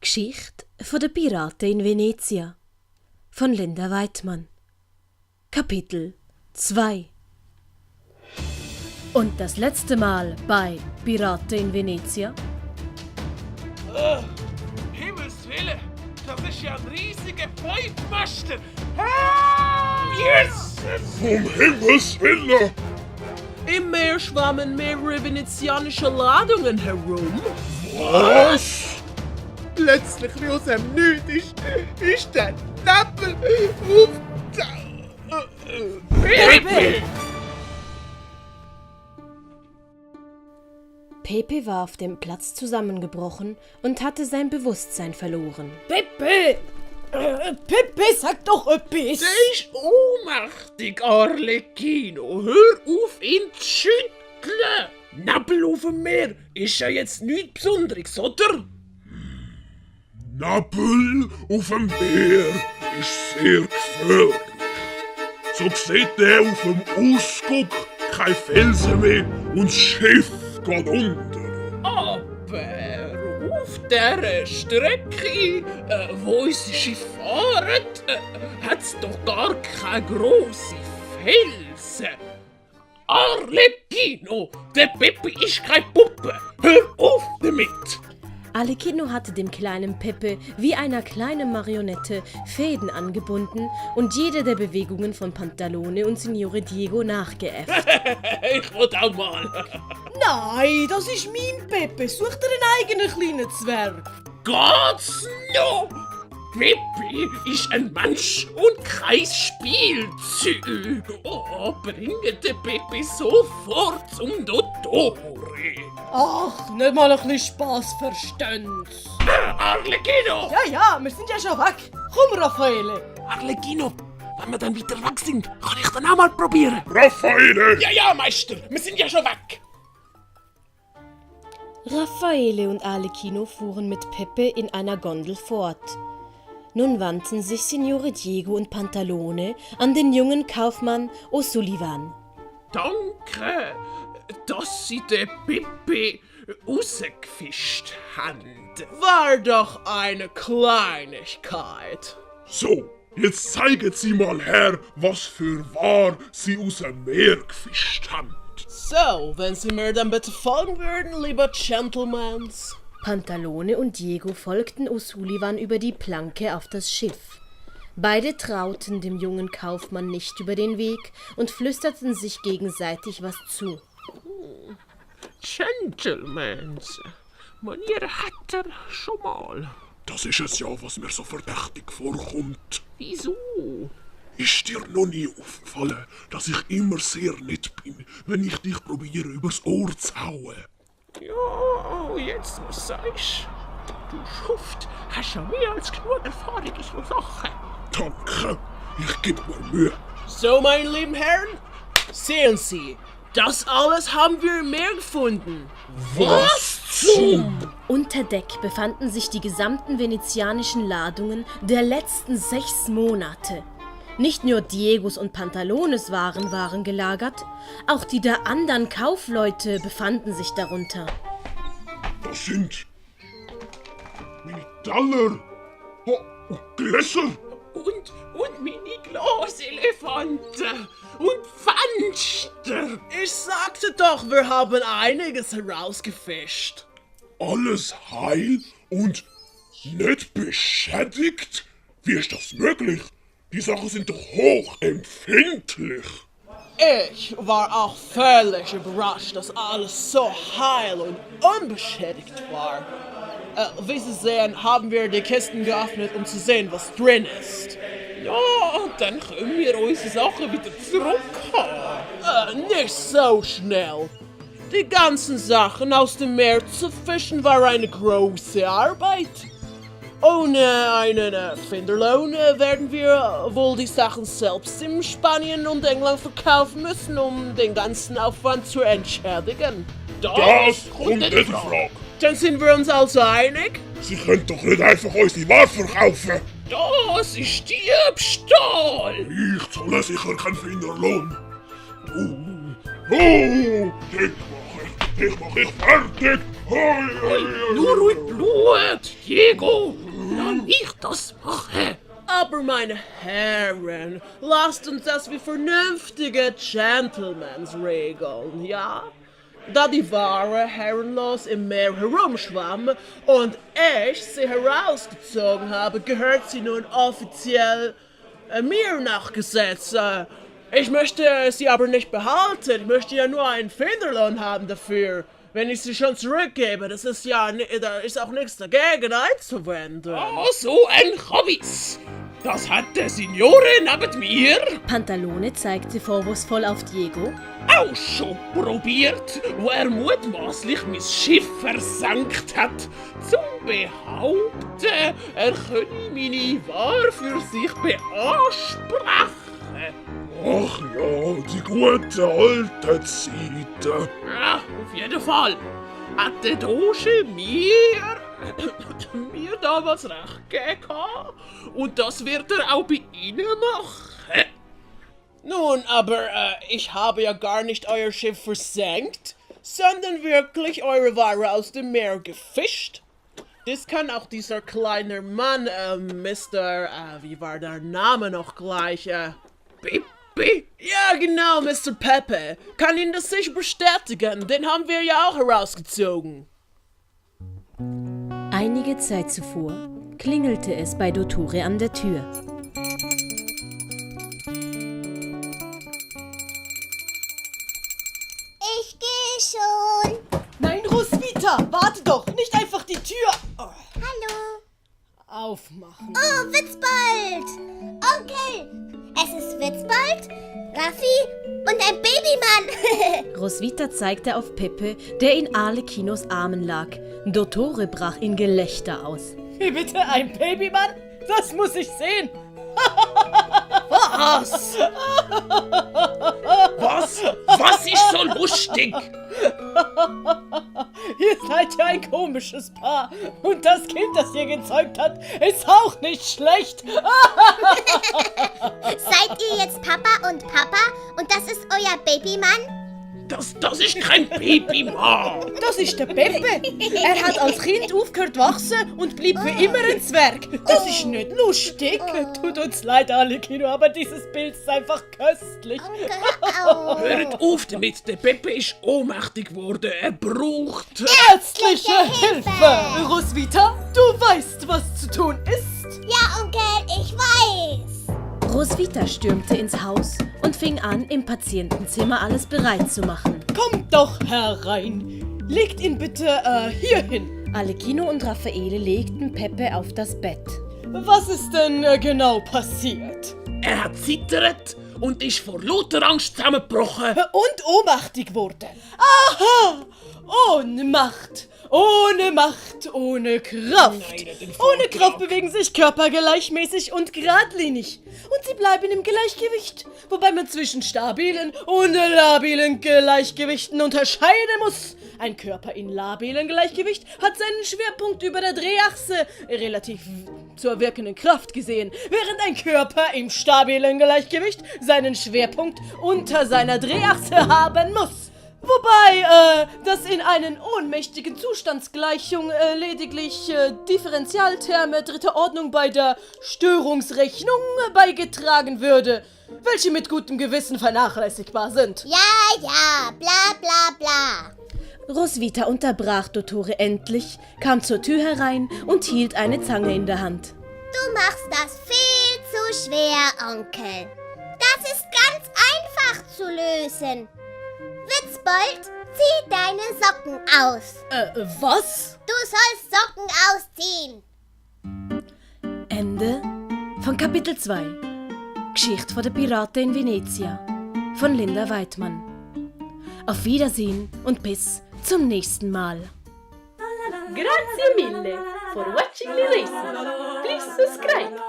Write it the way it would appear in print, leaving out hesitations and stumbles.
Geschichte von den Piraten in Venezia von Linda Weidmann. Kapitel 2. Und das letzte Mal bei Piraten in Venezia? Himmels Willen, das ist ja ein riesiger Pfeifmaster. Yes! Um Himmels Willen! Im Meer schwammen mehrere venezianische Ladungen herum. Was? Plötzlich wie aus dem Nichts ist der Neppel auf Pepe! Pepe war auf dem Platz zusammengebrochen und hatte sein Bewusstsein verloren. Pepe! Pepe, sag doch etwas! Der ist ohnmächtig, Arlecchino. Hör auf, ihn zu schütteln! Neppel auf dem Meer ist ja jetzt nichts Besonderes, oder? Neppel auf dem Meer ist sehr gefährlich. So sieht der auf dem Ausguck kein Felsen mehr und das Schiff geht unter. Aber auf dieser Strecke, wo unsere Schiffe fahren, hat es doch gar keine grossen Felsen. Arlecchino, der Pepe ist keine Puppe. Hör auf damit! Arlecchino hatte dem kleinen Pepe wie einer kleinen Marionette Fäden angebunden und jede der Bewegungen von Pantalone und Signore Diego nachgeäfft. Ich will auch mal. Nein, das ist mein Pepe. Such dir einen eigenen kleinen Zwerg. Geht's noch? Pepe ist ein Mensch und kein Spielzeug. Oh, bringe den Pepe sofort zum Dottore. Ach, nicht mal ein bisschen Spass verstehnt's. Arlecchino! Ja, wir sind ja schon weg. Komm, Raffaele. Arlecchino, wenn wir dann wieder weg sind, kann ich dann auch mal probieren. Raffaele! Ja, Meister, wir sind ja schon weg. Raffaele und Arlecchino fuhren mit Pepe in einer Gondel fort. Nun wandten sich Signore Diego und Pantalone an den jungen Kaufmann O'Sullivan. Danke, dass Sie den Pepe rausgefischt haben. War doch eine Kleinigkeit. So, jetzt zeigen Sie mal her, was für Ware Sie aus dem Meer gefischt haben. So, wenn Sie mir dann bitte folgen würden, lieber Gentlemans. Pantalone und Diego folgten O'Sullivan über die Planke auf das Schiff. Beide trauten dem jungen Kaufmann nicht über den Weg und flüsterten sich gegenseitig was zu. Gentlemans, Manier hat er schon mal. Das ist es ja, was mir so verdächtig vorkommt. Wieso? Ist dir noch nie aufgefallen, dass ich immer sehr nett bin, wenn ich dich probiere, übers Ohr zu hauen? Ja, jetzt was sagst du. Schuft, hast ja mehr als genug Erfahrung in so Sachen. Danke, ich gebe mir Mühe. So, meine lieben Herren, sehen Sie, das alles haben wir im Meer gefunden. Was zum... Unter Deck befanden sich die gesamten venezianischen Ladungen der letzten 6 Monate. Nicht nur Diegos und Pantalones waren gelagert, auch die der anderen Kaufleute befanden sich darunter. Das sind... meine Taler. Oh, Gläser. Und Mini-Glaselefanten und Fenster. Ich sagte doch, wir haben einiges herausgefischt. Alles heil und nicht beschädigt? Wie ist das möglich? Die Sachen sind doch hochempfindlich. Ich war auch völlig überrascht, dass alles so heil und unbeschädigt war. Wie Sie sehen, haben wir die Kisten geöffnet, um zu sehen, was drin ist. Ja, und dann können wir unsere Sachen wieder zurückhaben. Nicht so schnell. Die ganzen Sachen aus dem Meer zu fischen war eine große Arbeit. Ohne einen Finderlohn werden wir wohl die Sachen selbst in Spanien und England verkaufen müssen, um den ganzen Aufwand zu entschädigen. Das kommt nicht in Frage. Dann sind wir uns also einig? Sie können doch nicht einfach unsere Ware verkaufen. Das ist Diebstahl! Ich zahle sicher keinen Finderlohn. Ich mach ich fertig. Nur ruhig Blut, Diego. Lass mich das machen. Aber meine Herren, lasst uns das wie vernünftige Gentlemans regeln, ja? Da die Ware herrenlos im Meer herumschwamm und ich sie herausgezogen habe, gehört sie nun offiziell mir nach Gesetz. Ich möchte sie aber nicht behalten, ich möchte ja nur einen Finderlohn haben dafür. Wenn ich sie schon zurückgebe, da ist auch nichts dagegen einzuwenden. Oh, so ein Hobbies. Das hat der Signore neben mir Pantalone zeigte vorwurfsvoll auf Diego. auch schon probiert, wo er mutmaßlich mein Schiff versenkt hat, zum Behaupten, er könne meine Ware für sich beanspruchen. Ach ja, die gute alte Zeiten. Ja, auf jeden Fall hat der Doge mir damals recht gegeben und das wird er auch bei Ihnen machen. Nun, aber ich habe ja gar nicht euer Schiff versenkt, sondern wirklich eure Ware aus dem Meer gefischt. Das kann auch dieser kleine Mann, Mr. Wie war der Name noch gleich? Pepe? Ja, genau, Mr. Pepe. Kann Ihnen das sicher bestätigen, den haben wir ja auch herausgezogen. Einige Zeit zuvor klingelte es bei Dottore an der Tür. Ich gehe schon. Nein, Roswitha, warte doch, nicht einfach die Tür Hallo. aufmachen. Oh, Witzbold. Onkel, es ist Witzbold, Raffi und ein Babymann. Roswitha zeigte auf Pepe, der in Arlecchinos Armen lag. Dottore brach in Gelächter aus. Wie bitte, ein Babymann? Das muss ich sehen. Was? Was ist so lustig? Ihr seid ja ein komisches Paar. Und das Kind, das ihr gezeugt habt, ist auch nicht schlecht. Seid ihr jetzt Papa und das ist euer Babymann? Das ist kein Babymann. Das ist der Pepe. Er hat als Kind aufgehört wachsen und blieb für immer ein Zwerg. Das ist nicht lustig. Tut uns leid, Arlecchino, aber dieses Bild ist einfach köstlich. Au. Hört auf damit, der Pepe ist ohnmächtig geworden. Er braucht... Ärztliche Hilfe! Roswitha, du weißt, was zu tun ist. Ja, Onkel, ich weiß. Roswitha stürmte ins Haus und fing an, im Patientenzimmer alles bereit zu machen. Kommt doch herein. Legt ihn bitte hier hin. Arlecchino und Raffaele legten Pepe auf das Bett. Was ist denn genau passiert? Er hat zittert und ist vor lauter Angst zusammengebrochen. Und ohnmächtig wurde. Aha! Ohne Macht, ohne Macht, ohne Kraft. Ohne Kraft bewegen sich Körper gleichmäßig und geradlinig. Und sie bleiben im Gleichgewicht. Wobei man zwischen stabilen und labilen Gleichgewichten unterscheiden muss. Ein Körper in labilen Gleichgewicht hat seinen Schwerpunkt über der Drehachse, relativ zur wirkenden Kraft gesehen, während ein Körper im stabilen Gleichgewicht seinen Schwerpunkt unter seiner Drehachse haben muss. Wobei, das in einen ohnmächtigen Zustandsgleichung lediglich Differentialterme dritter Ordnung bei der Störungsrechnung beigetragen würde, welche mit gutem Gewissen vernachlässigbar sind. Ja, bla bla bla. Roswitha unterbrach Dottore endlich, kam zur Tür herein und hielt eine Zange in der Hand. Du machst das viel zu schwer, Onkel. Das ist ganz einfach zu lösen. Witzbold, zieh deine Socken aus. Was? Du sollst Socken ausziehen. Ende von Kapitel 2. Geschichte von der Piraten in Venezia von Linda Weidmann. Auf Wiedersehen und bis zum nächsten Mal. Grazie mille for watching the lesson. Please subscribe.